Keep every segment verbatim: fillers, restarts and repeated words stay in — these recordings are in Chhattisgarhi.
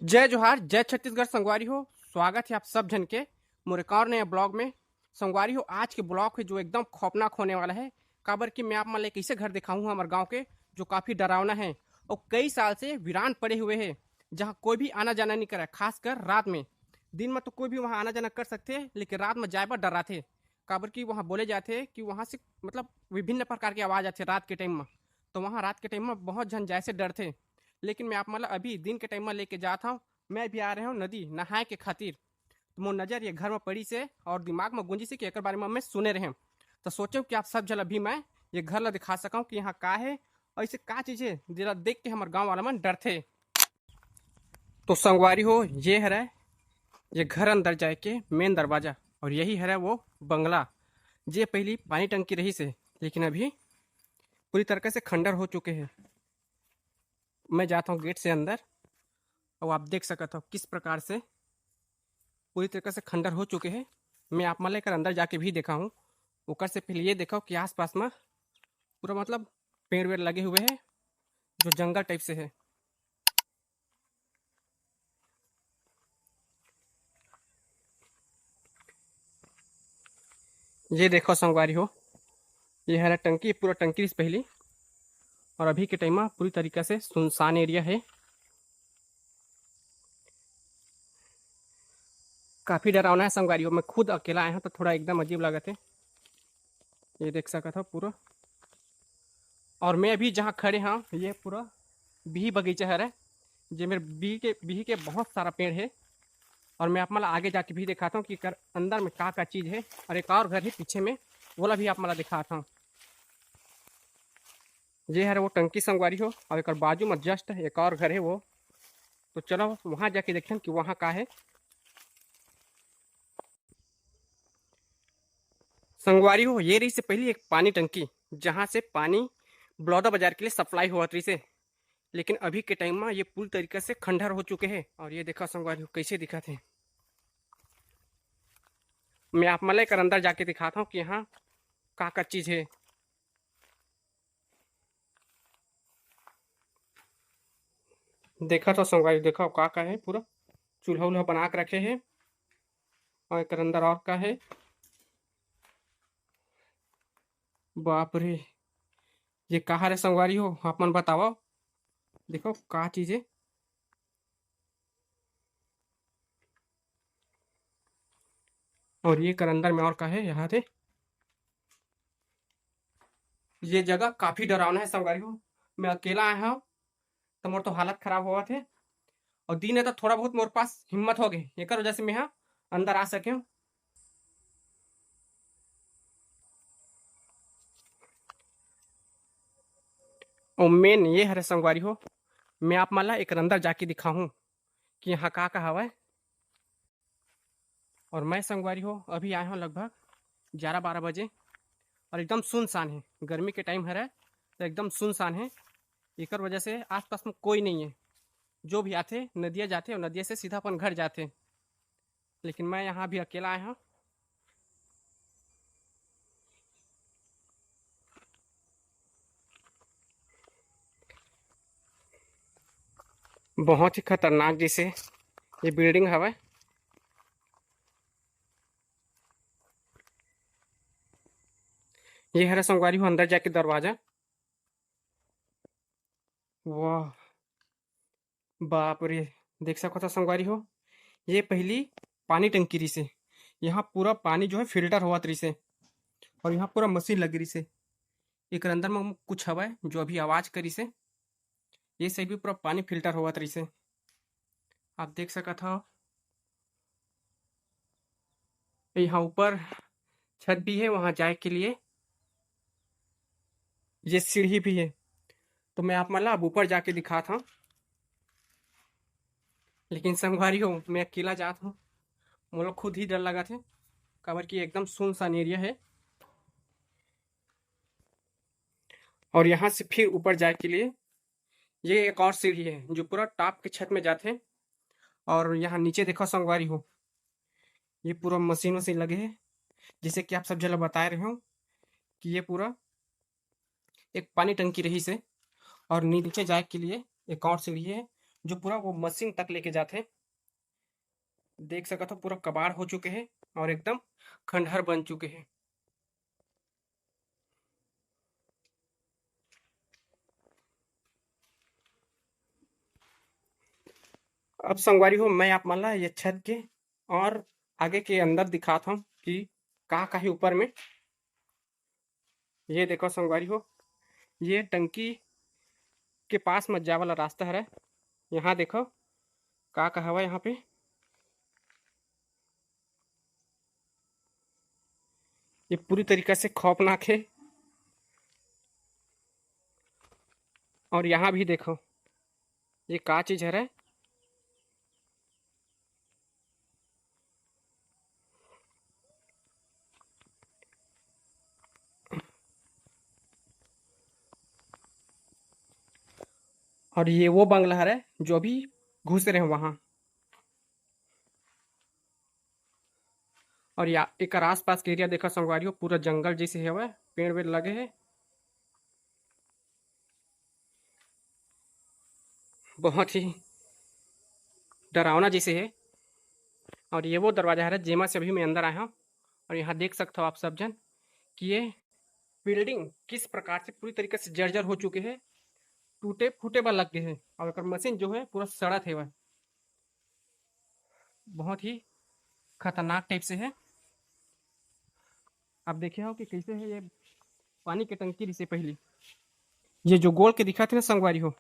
जय जोहार, जय छत्तीसगढ़ संगवारी हो। स्वागत है आप सब झन के मोर एक और नया ब्लॉग में। संगवारी हो, आज के ब्लॉग है जो एकदम खौफनाक होने वाला है, काबर कि मैं आप मन ला एक ऐसे घर दिखाऊँ हूँ हमर गाँव के, जो काफ़ी डरावना है और कई साल से वीरान पड़े हुए है, जहाँ कोई भी आना जाना नहीं करे, खासकर रात में। दिन में तो कोई भी वहाँ आना जाना कर सकते हैं, लेकिन रात में जाए बर डराथे, काबर कि वहाँ बोले जाथे कि वहाँ से मतलब विभिन्न प्रकार के आवाज़ आथे रात के टाइम में। तो वहाँ रात के टाइम में बहुत झन जाए से डरथे, लेकिन मैं आप मन ला अभी दिन के टाइम में लेके जात हूँ। मैं अभी आ रहे हूँ नदी नहाए के खातिर, तो मोर नज़र ये घर में पड़ी से और दिमाग में गूंजी से कि एकर बारे में मैं सुने रहे, तो सोचे कि आप सब झन अभी मैं ये घर ला दिखा सकूँ कि यहाँ का है और इसे का चीज़ है, जेला देख के हमर गाँव वाला मन डरथे। तो संगवारी हो, ये हरे ये घर अंदर जाए के मेन दरवाजा और यही हरे वो बंगला, जे पहली पानी टंकी रहिस हे, लेकिन अभी पूरी तरीके से खंडर हो चुके हैं। मैं जाता हूँ गेट से अंदर और आप देख सकत हो किस प्रकार से पूरी तरीके से खंडर हो चुके हैं। मैं आप मन ला एकर अंदर जाके भी दिखाऊँ। ओकर से पहले ये देखो कि आसपास में पूरा मतलब पेड़ वेड़ लगे हुए हैं, जो जंगल टाइप से है। ये देखो संगवारी हो, ये हरा टंकी, पूरा टंकी रहिस पहली, और अभी के टाइम में पूरी तरीका से सुनसान एरिया है। काफ़ी डरावना है संगवारी हो। मैं खुद अकेला आया हूँ तो थोड़ा एकदम अजीब लागत है। ये देख सकत हो पूरा, और मैं अभी जहाँ खड़े हूँ ये पूरा बिही बगीचा हरे, जे मेरे बिही के बिही के बहुत सारा पेड़ है। और मैं आप मन ला आगे जाके भी दिखाता हूँ कि एकर अंदर में का का चीज़ है। और एक और घर है पीछे में, वोला भी आप मन ला दिखाता हूँ। ये हरे वो टंकी संगवारी हो, और एकर बाजू में जस्ट एक और घर है वो। तो चलो वहाँ जाके देखते हैं कि वहाँ का है। संगवारी हो, ये रहिस हे पहली एक पानी टंकी, जहाँ से पानी बलौदा बाजार के लिए सप्लाई होवत रहिस हे, लेकिन अभी के टाइम में ये पूरी तरीका से खंडर हो चुके हैं। और ये देखा संगवारी हो, कैसे दिखत हे। मैं आप मन ला एकर अंदर जाके दिखाता हूँ कि यहाँ का का चीज़ है। देखा तो संगवारी, देखो का का है, पूरा चूल्हा उल्हा बना के रखे हैं। और एकर अंदर और का है, बाप रे, ये का हरे संगवारी हो, आप मन बताओ। देखो का चीज़ है। और ये कर अंदर में और का है, यहाँ थे। ये जगह काफ़ी डरावना है संगवारी हो। मैं अकेला आया हूँ तो मोर तो हालत खराब होवत हे। और दिन है तो थोड़ा बहुत मोर पास हिम्मत हो गए, एकर वजह से मैं यहाँ अंदर आ सके हूँ। और मेन ये हरे संगवारी हो, मैं आप मन ला एकर अंदर जाके दिखाहूँ कि यहाँ का का हवय। और मैं संगवारी हो अभी आए हूँ लगभग ग्यारह बारह बजे, और एकदम सुनसान है। गर्मी के टाइम हरे तो एकदम सुनसान है, एकर वजह से आसपास में कोई नहीं है। जो भी आथे नदिया जाथे और नदिया से सीधा अपन घर जाथे, लेकिन मैं यहाँ अभी अकेला आया हूँ। बहुत ही खतरनाक जैसे ये बिल्डिंग हवय। ये हरे संगवारी हो अंदर जाके दरवाजा। वाह, बाप रे, देख सकत हो संगवारी हो, ये पहली पानी टंकी रहिस हे। यहाँ पूरा पानी जो है फिल्टर होवत रहिस हे, और यहाँ पूरा मशीन लगी रहिस हे। एकर अंदर में कुछ हवय जो अभी आवाज करिस हे। ये साइड भी पूरा पानी फिल्टर होवत रहिस हे, आप देख सकत हो। यहाँ ऊपर छत भी है, वहाँ जाए के लिए ये सीढ़ी भी है। तो मैं आप मन ला अब ऊपर जाके दिखात हूँ, लेकिन संगवारी हो, मैं अकेला जात हूँ, मोला खुद ही डर लगत हे, काबर कि एकदम सुनसान एरिया है। और यहाँ से फिर ऊपर जाए के लिए ये एक और सीढ़ी है जो पूरा टॉप के छत में जाते हैं। और यहाँ नीचे देखो संगवारी हो, ये पूरा मशीन वशीन लगे हैं, जैसे कि आप सब जगह बताए रहे हो कि ये पूरा एक पानी टंकी रहिस हे, और नीचे जाए के लिए एक और सीढ़ी है जो पूरा वो मशीन तक लेके जाथे। देख सकत हो, पूरा कबाड़ हो चुके हे और एकदम खंडहर बन चुके हे। अब संगवारी हो, मैं आप मन ला ये छत के और आगे के अंदर दिखात हूँ कि का का हे ऊपर में। ये देखो संगवारी हो, ये टंकी के पास में जाए वाला रास्ता हरे। यहाँ देखो का का हवा यहाँ पे। ये पूरी तरीका से खौफनाक है। और यहाँ भी देखो, ये का चीज हरे। और ये वो बंगला हरे जो अभी घुस रहे हैं वहाँ। और या एकर आसपास के एरिया देखा संगवारी हो, पूरा जंगल जैसे हवय, पेड़ वेड़ लगे हे। बहुत ही डरावना जैसे हे। और ये वो दरवाजा हरे जेमा से अभी मैं अंदर आया हूँ। और यहाँ देख सकते हो आप सब जन कि ये बिल्डिंग किस प्रकार से पूरी तरीके से जर्जर हो चुके हे, टूटे फूटे बर लग गए हे। और एकर मशीन जो है पूरा सड़त हेवय, बहुत ही खतरनाक टाइप से है। आप देखे हो कि कैसे है ये पानी के टंकी रिसे पहली, ये जो गोल के दिखत हे ना संगवारी हो,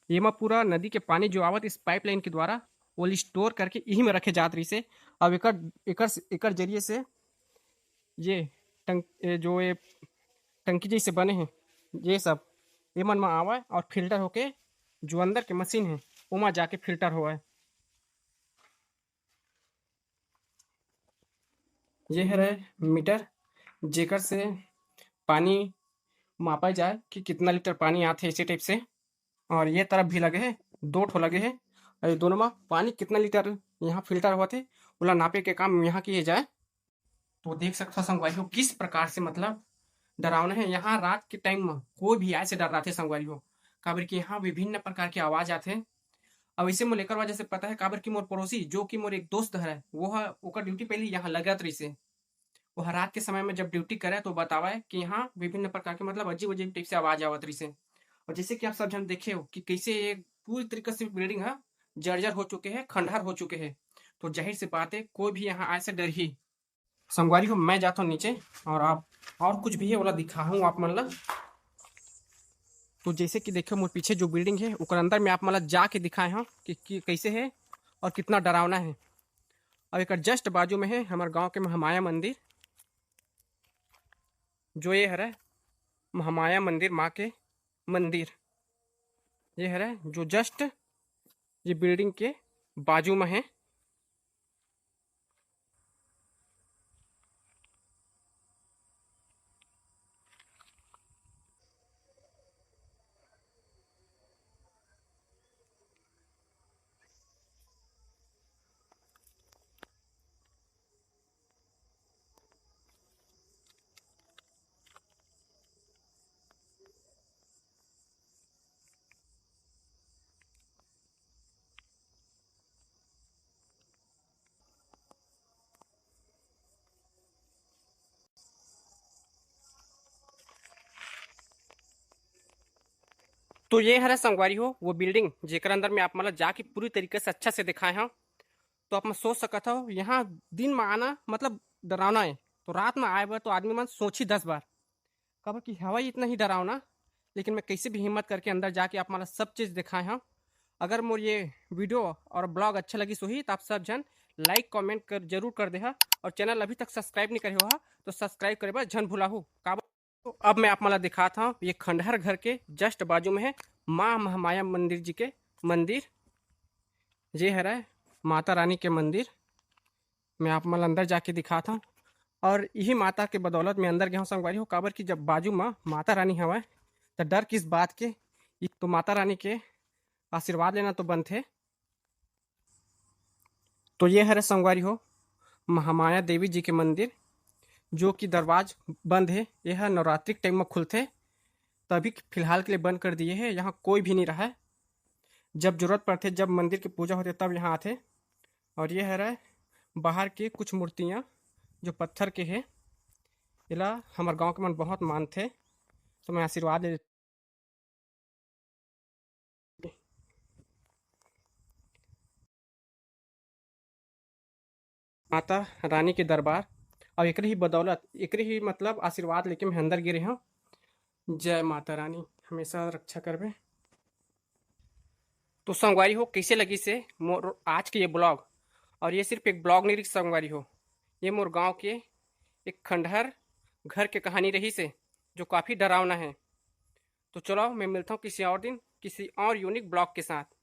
ये मा पूरा नदी के पानी जो आवत इस पाइपलाइन के द्वारा वो स्टोर करके इही में रखे जात रहिसे। अब एकर एकर एकर जरिए से ये टंक ए, जो ये टंकी जैसे बने हैं, ये सब एमन में आवे और फिल्टर होके जो अंदर के मशीन है ओमा जाके फिल्टर होवे। ये हरे मीटर, जेकर से पानी मापा जाए कि कितना लीटर पानी आथे, इसी टाइप से। और ये तरफ भी लगे है, दो ठो लगे है। और ये दोनों में पानी कितना लीटर यहाँ फिल्टर होथे, ओला नापे के काम यहाँ किए जाए। तो देख सकथो संगवारी हो, किस प्रकार से मतलब डरावना है। यहाँ रात के टाइम में कोई भी आए से डर्राथे संगवारी हो, काबर कि यहाँ विभिन्न प्रकार के आवाज आथे। अब इसे मोला एकर वजह से पता है, काबर कि मोर पड़ोसी, जो कि मोर एक दोस्त हरे, वो ह, ओकर ड्यूटी पहले यहाँ लगत रहिसे। वो ह रात के समय में जब ड्यूटी करे तो बतावे कि यहाँ विभिन्न प्रकार के मतलब अजीब अजीब टाइप से आवाज आवत रहिसे। और जैसे कि आप सब जन देखे हो कि कैसे ये पूरी तरीके से बिल्डिंग ह जर्जर हो चुके हैं, खंडहर हो चुके हैं, तो जाहिर सी बात है कोई भी यहाँ आए से डरही। संगवारी हो, मैं जाता हूँ नीचे और आप और कुछ भी है ओला दिखाहूँ आप मन ला। तो जैसे कि देखो मोर पीछे जो बिल्डिंग है ओकर अंदर में आप मन ला जाके दिखाए हूँ कि, कि कैसे है और कितना डरावना है। अब एक जस्ट बाजू में है हमारे गांव के महामाया मंदिर, जो ये हरे महामाया मंदिर, माँ के मंदिर, ये हरे जो जस्ट ये बिल्डिंग के बाजू में है। तो ये हरे संगवारी हो वो बिल्डिंग, जेकर अंदर में आप मन ला जाके पूरी तरीके से अच्छा से दिखाए हव। तो आप मन सोच सकत हव, यहाँ दिन में आना मतलब डरावना है, तो रात में आए बर तो आदमी मन सोची दस बार, काबर कि हवा ही इतना ही डरावना। लेकिन मैं कैसे भी हिम्मत करके अंदर जाके आप मन ला सब चीज दिखाए हव। अगर मोर ये वीडियो और ब्लॉग अच्छा लगिस होही तो आप सब जन लाइक कमेंट कर जरूर कर देहा, और चैनल अभी तक सब्सक्राइब नहीं करे हो हा तो सब्सक्राइब करे बर झन भुलाहू। काबर तो अब मैं आप मन ला दिखात हव, ये खंडहर घर के जस्ट बाजू में है माँ महामाया मंदिर जी के मंदिर। ये हरे माता रानी के मंदिर। मैं आप मन ला अंदर जाके दिखात हव, और यही माता के बदौलत मैं अंदर गया हूँ संगवारी हो, काबर कि जब बाजू में माता रानी हवय तो डर किस बात के, ये तो माता रानी के आशीर्वाद लेना तो बनथे। तो ये हरे संगवारी हो महामाया देवी जी के मंदिर, जो कि दरवाज बंद है। ये हर नवरात्रि के टाइम में खुलथे, तो अभी फिलहाल के लिए बंद कर दिए है, यहाँ कोई भी नहीं रहा है। जब जरूरत पड़थे, जब मंदिर के पूजा होथे, तब यहाँ आथे। और ये हरे बाहर के कुछ मूर्तियाँ जो पत्थर के हे, एला हमर गांव के मन बहुत मानथे, तो मैं आशीर्वाद ले माता रानी के दरबार। और एकरे ही बदौलत, एकरे ही मतलब आशीर्वाद लेके मैं अंदर गे रहे हूँ। जय माता रानी, हमेशा रक्षा करबे। तो संगवारी हो, कैसे लगी से मोर आज के ये ब्लॉग? और ये सिर्फ एक ब्लॉग नहीं रही संगवारी हो, ये मोर गांव के एक खंडहर घर के कहानी रही से, जो काफ़ी डरावना है। तो चलो, मैं मिलता हूँ किसी और दिन किसी और यूनिक ब्लॉग के साथ।